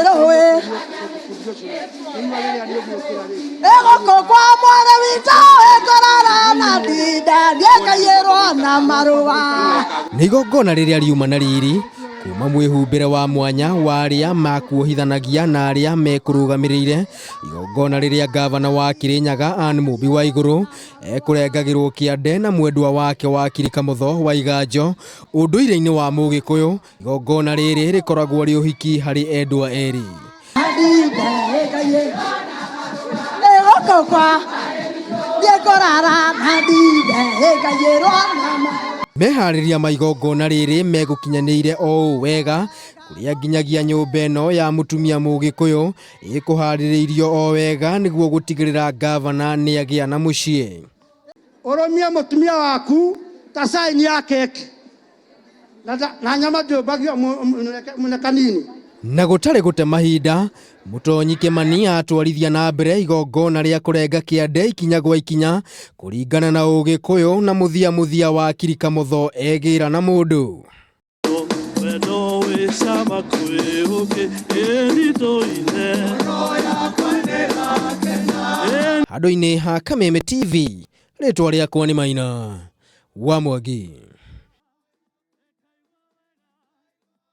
Rũĩ ĩgũkũ kwa mwarĩ witũ ĩkũrara na ndinda ndiĩkaiyĩrwo na marũa. Nĩ igongona rĩrĩa riuma na riri kuma mwĩhumbĩre wa mwanya wa arĩa makuohithanagia na arĩa mekũrũgamĩrĩire igongona rĩrĩa ngavana wa Kirinyaga Anne Mũmbi wa Igũrũ ekũrengagĩrwo kĩande na mwendwa wake wa Kirikamũtho wa Iganjo ũndũire-inĩ wa Mũgĩkũyũ. Igongona rĩrĩ rĩkoragwo rĩ ũhiki harĩ endwa erĩ. Meharĩria ma igongona rĩrĩ megũkinyanĩire o ũũ wega kũrĩa nginyagia nyũmba ĩno ya mũtumia mũgĩkũyũ ĩkũharĩrĩirio o wega nĩguo gũtigĩrĩra ngavana nĩagĩa na mũciĩ. Ũrũmie mũtumia waku ta caini ya keki na nyama ndĩũmbagio mũne kanini. Na gũtarĩ gũte mahinda, Mũtonyi Kĩmani atwarithia na mbere igongona rĩa kũrenga kĩande ikinya gwa ikinya kũringana na ũgĩkũyũ na mũthia mũthia wa Kirikamotho egĩra na mũndũ. Wendo wĩ cama kwĩ ũkĩ ĩrindũ-inĩ. Handũ-inĩ ha Kameme TV, rĩtwa rĩakwa nĩ Maina wa Mwangi.